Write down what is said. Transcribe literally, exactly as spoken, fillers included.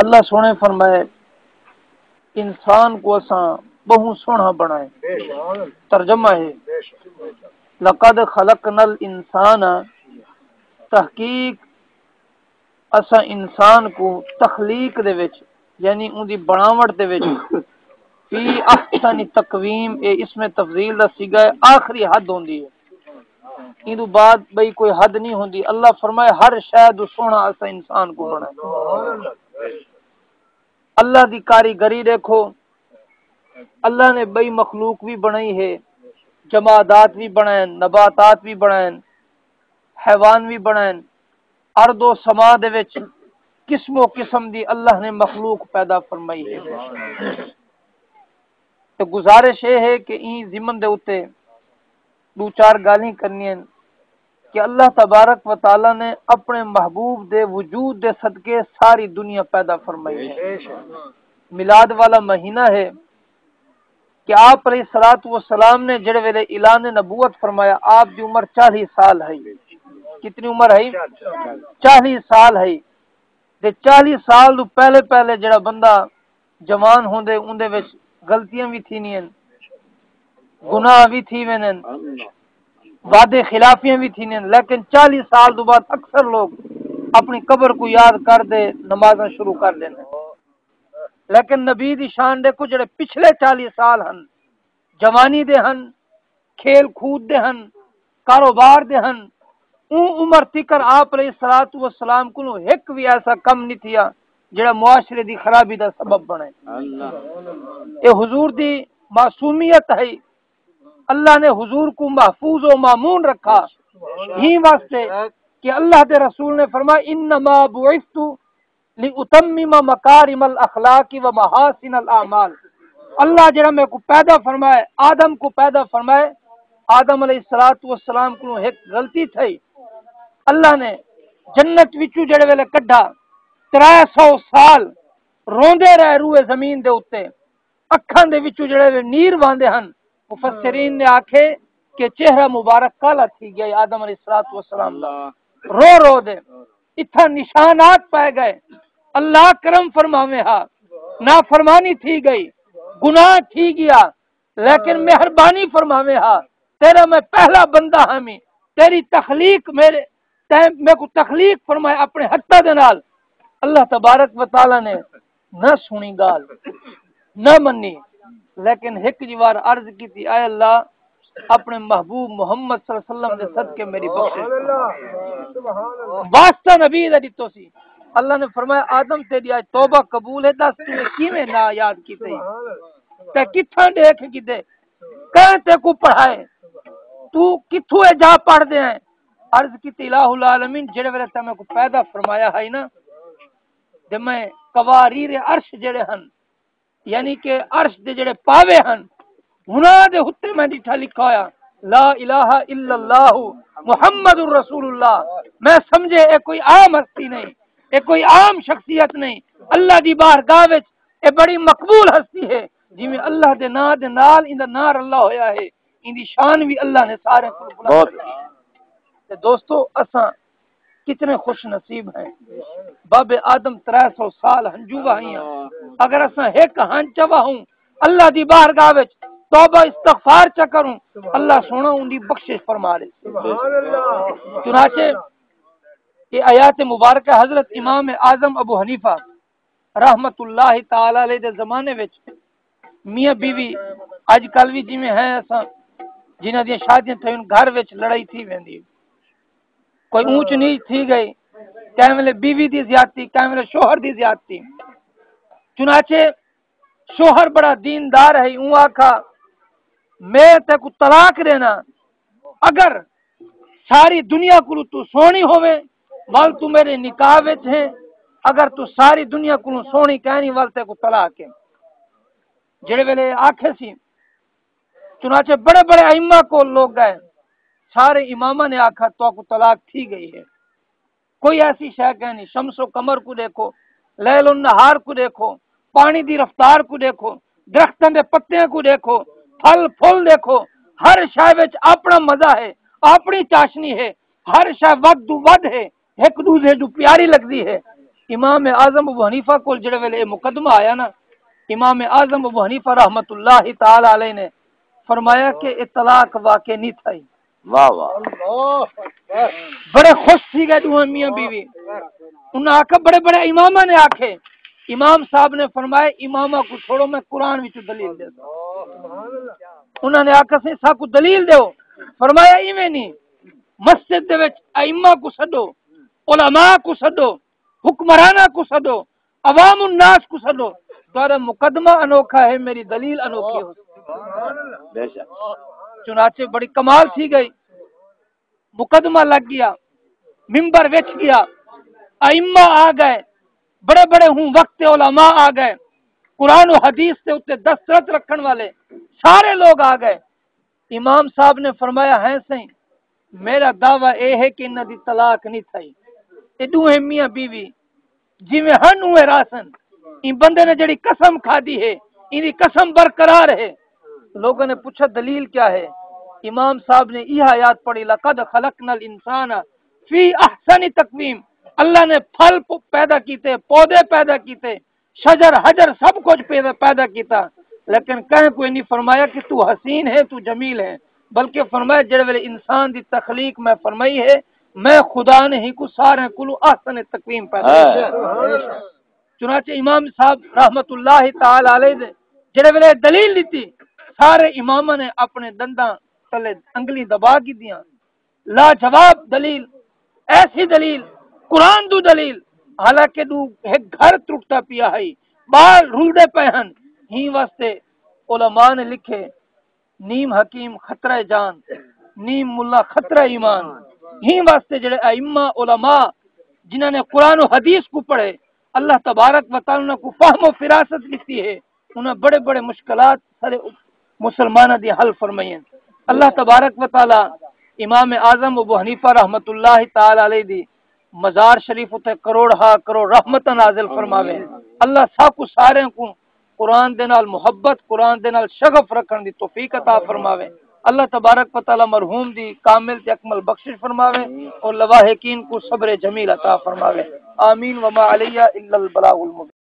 اللہ سوہݨے فرمائے، انسان کوں اساں ٻہوں سوہݨا بݨائے۔ ترجمہ ہے، لقد خلقنا الانسان، تحقیق اساں انسان کوں تخلیق دے وچ، یعنی اوندی بݨاوٹ دے وچ، فی احسن تقویم، اے اسم تفضیل دا صیغہ ہے، آخری حد ہوندی ہے، ایندوں بعد ٻئی کوئی حد نہیں ہوندی۔ اللہ فرمائے، ہر شے توں سوہݨا اساں انسان کوں بݨائے۔ اللہ دی کاریگری ݙیکھو، اللہ نے ٻئی مخلوق وی بݨائی ہے، جمادات وی بݨائن، نباتات وی بݨائن، حیوان وی بݨائن۔ ارض و سما دے وچ قسم و قسم دی اللہ نے مخلوق پیدا فرمائی ہے۔ تے گزارش اے ہے کہ ایں ضمن دے اتے ݙو چار ڳالھیں کرݨیاں ہن کہ اللہ تبارک و تعالیٰ نے اپݨے محبوب دے وجود دے صدقے ساری دنیا پیدا فرمائی ہے۔ میلاد والا مہینہ ہے کہ آپ علیہ الصلوۃ والسلام نے جڑے ویلے اعلان نبوت فرمایا، آپ دی عمر چالیہہ سال ہئی۔ کتنی عمر ہئی؟ چالیہہ سال ہئی۔ تے چالیہہ سال توں پہلے پہلے جڑا بندہ جوان ہوندے، اوندے وچ غلطیاں وی تھیندیاں ہن، گناہ وی تھی ویندن، وعدے خلافیاں وی تھیندیاں ہن، لیکن چالیہہ سال توں بعد اکثر لوگ اپݨی قبر کوں یاد کر تے نمازاں شروع کر ݙیندن۔ لیکن نبی دی شان ݙیکھو، جڑے پچھلے چالیہہ سال ہن، جوانی دے ہن، کھیل کود دے ہن، کاروبار دے ہن، اوں عمر تیکر آپ علیہ الصلوۃ والسلام کولوں ہک وی ایسا کم نہیں تھیا جڑا معاشرے دی خرابی دا سبب بݨے۔ اے حضور دی معصومیت ہے۔ اللہ نے حضور کو محفوظ و مامون رکھا، ہی واسطے کہ اللہ دے رسول نے فرمایا، انما بعثت لاتمم مکارم الاخلاق و محاسن الاعمال۔ اللہ جڑا میرے کو پیدا فرمائے، آدم کو پیدا فرمائے، آدم علیہ الصلوۃ والسلام کو ایک غلطی تھی، اللہ نے جنت وچوں جڑے ویلے کڈھا، ترے سو سال روندے رہے روئے زمین دے اتے، اکھاں دے وچوں جڑے ویلے نیر واندے ہن، مفسرین نے آکھے کہ چہرہ مبارک کالا تھی گیا آدم علیہ الصلوۃ والسلام دا، رو رو دے۔ اتھاں نشانات پائے گئے۔ اللہ کرم فرماوے ہا، نافرمانی تھی گئی، گناہ تھی گیا، لیکن مہربانی فرماوے ہا، تیرا میں پہلا بندہ ہاں میں، تیری تخلیق میرے، تیں میرے کو تخلیق فرمائے اپنے ہتھاں دے نال۔ اللہ تبارک و تعالیٰ نے نہ سنی گال، نہ منی، لیکن ہک جی وار عرض کیتی، اے اللہ، اپنے محبوب محمد صلی اللہ علیہ وسلم دے صدقے میری بخشش۔ واسطہ نبی دا ݙتو سی۔ اللہ نے فرمایا، آدم تیری اڄ توبہ قبول ہے، دس توں کیویں نہ یاد کیتے؟ تے کتھاں ݙیکھ کیتے؟ کہیں تے کو پڑھائے؟ تو کتھوں اے جا پڑھ دے ہیں؟ عرض کیتی، الہ العالمین، جڑے ویلے تیں میکوں پیدا فرمایا ہے نا، تے میں قواریر عرش جڑے ہن، یعنی کہ عرش دے جڑے پاوے ہن، انہاں دے اتے میں ݙٹھا لکھا ہویا، لا الہ الا اللہ محمد رسول اللہ۔ میں سمجھے اے کوئی عام ہستی نہیں، اے کوئی عام شخصیت نہیں، اللہ دی بارگاہ وچ اے بڑی مقبول ہستی ہے، جویں اللہ دے ناں دے نال ایندا ناں رلا ہویا ہے، ایندی شان وی اللہ نے سارے کولوں بلند بہت رکھی ہے۔ تے دوستو، اساں کتنے خوش نصیب ہیں۔ باب آدم ترے سو سال ہنجو وہائیاں، اگر اساں ہک ہنج چا وہوں اللہ دی بارگاہ وچ توبہ استغفار چا کروں، اللہ سوہݨا اوندی بخشش فرما ݙے۔ چنانچہ یہ آیات مبارکہ حضرت امام اعظم ابو حنیفہ رحمت اللہ تعالیٰ علیہ دے زمانے وچ میاں بیوی اڄ کل وی جویں ہیں اساں جنہاں دیاں شادیاں تھیون، گھر وچ لڑائی تھی ویندی، کوئی اونچ نیچ تھی گئی، کہیں ویلے بیوی دی زیادتی، کہیں ویلے شوہر دی زیادتی۔ چنانچہ شوہر بڑا دیندار ہے، اوں آکھا، میں تیکوں طلاق ݙینا، اگر ساری دنیا کولوں توں سوہݨی ہوویں، ول توں میݙے نکاح وچ ہیں، اگر توں ساری دنیا کولوں سوہݨی کائنی، ول تیکوں طلاق ہے۔ جڑے ویلے آکھے سی، چنانچہ بڑے بڑے ائمہ کول لوگ ڳئے، سارے اماماں نے آکھا، تہاکوں طلاق تھی گئی ہے۔ کوئی ایسی شے کائنی، شمس و قمر کو دیکھو، لیل و نہار کو دیکھو، پانی دی رفتار کو دیکھو، درختاں دے پتیاں کو دیکھو، پھل پھل دیکھو، ہر شے وچ اپݨا مزہ ہے، اپݨی چاشنی ہے، ہر شے ودھ توں ودھ ہے، ہک ݙوجھے جو پیاری لڳدی ہے۔ امام اعظم ابو حنیفہ کول جڑے ویلے اے مقدمہ آیا نا، امام اعظم ابو حنیفہ رحمۃ اللہ تعالی علیہ نے فرمایا کہ اے طلاق واقع نہیں تھئی۔ واہ واہ۔ بڑے خوش تھی گئے ݙوہیں میاں بیوی۔ انہاں آکھیا، بڑے بڑے اماماں نے آکھے، امام صاحب نے فرمایا، اماماں کو چھوڑو، میں قرآن وچ دلیل دے۔ انہاں نے آکھیا، سی ساکو دلیل دیو۔ فرمایا، ایویں نہیں، مسجد دے وچ ائمہ کو سڈو، علماء کو سڈو، حکمراناں کو سڈو، عوام الناس کو سڈو، تہاڈا مقدمہ انوکھا ہے، میری دلیل انوکھی ہو۔ بے شک۔ چنانچہ بڑی کمال تھی گئی، مقدمہ لگ گیا، ممبر وچ گیا، ائمہ آ گئے، بڑے بڑے ہوں وقت علماء آ گئے، قرآن و حدیث دے اتے دسترس رکھن والے سارے لوگ آ گئے۔ امام صاحب نے فرمایا، ہیں سائیں، میرا دعویٰ اے ہے کہ انہاں دی طلاق نہیں تھئی۔ اے ݙوہیں میاں بیوی جیویں ہن اونویں رہسن۔ ایں بندے نے جڑی قسم کھادی ہے، ایندی قسم برقرار ہے۔ لوگاں نے پچھا، دلیل کیا ہے؟ امام صاحب نے ایہا آیات پڑھی، لقد خلقنا الانسان فی احسن تقویم۔ اللہ نے پھل پ- پیدا کیتے، پودے پیدا کیتے، شجر حجر سب کچھ پیدا، پیدا کیتا، لیکن کہیں کوئی نہیں فرمایا کہ تو حسین ہے، تو جمیل ہے، بلکہ فرمایا جڑے ویلے انسان دی تخلیق میں فرمائی ہے، میں خدا نے ہی کو سارے کلو احسن تقویم پیدا کیتا۔ چنانچہ امام صاحب رحمت اللہ تعالی علیہ دے جڑے ویلے دلیل دیتی، سارے اماماں نے اپنے دنداں تلے انگلی دبا کی دیاں۔ لاجواب دلیل، ایسی دلیل، قرآن دو دلیل، حالانکہ دو ایک گھر ترٹتا پیا ہے، بال رلدے پے ہن، ہی واسطے علماء نے لکھے، نیم حکیم خطرہ جان، نیم ملا خطرہ ایمان۔ ہی واسطے جڑے ائمہ علماء جنہاں نے قرآن و حدیث کو پڑھے، اللہ تبارک و تعالیٰ نے کو فہم و فراست دیتی ہے، انہاں بڑے بڑے مشکلات سارے مسلماناں دی حل فرمائیں۔ اللہ تبارک و تعالیٰ امام اعظم ابو حنیفہ رحمت اللہ تعالیٰ علیہ دی مزار شریف اتے کروڑ ہا کروڑ رحمت نازل فرماوے۔ اللہ ساکو سارے کو قرآن دے نال محبت، قرآن دے نال شغف رکھن دی توفیق عطا فرماوے۔ اللہ تبارک و تعالیٰ مرحوم دی کامل تے اکمل بخشش فرماوے اور لواحقین کو صبر جمیل عطا فرماوے۔ آمین۔ وما علیہ الا البلاغ المبین۔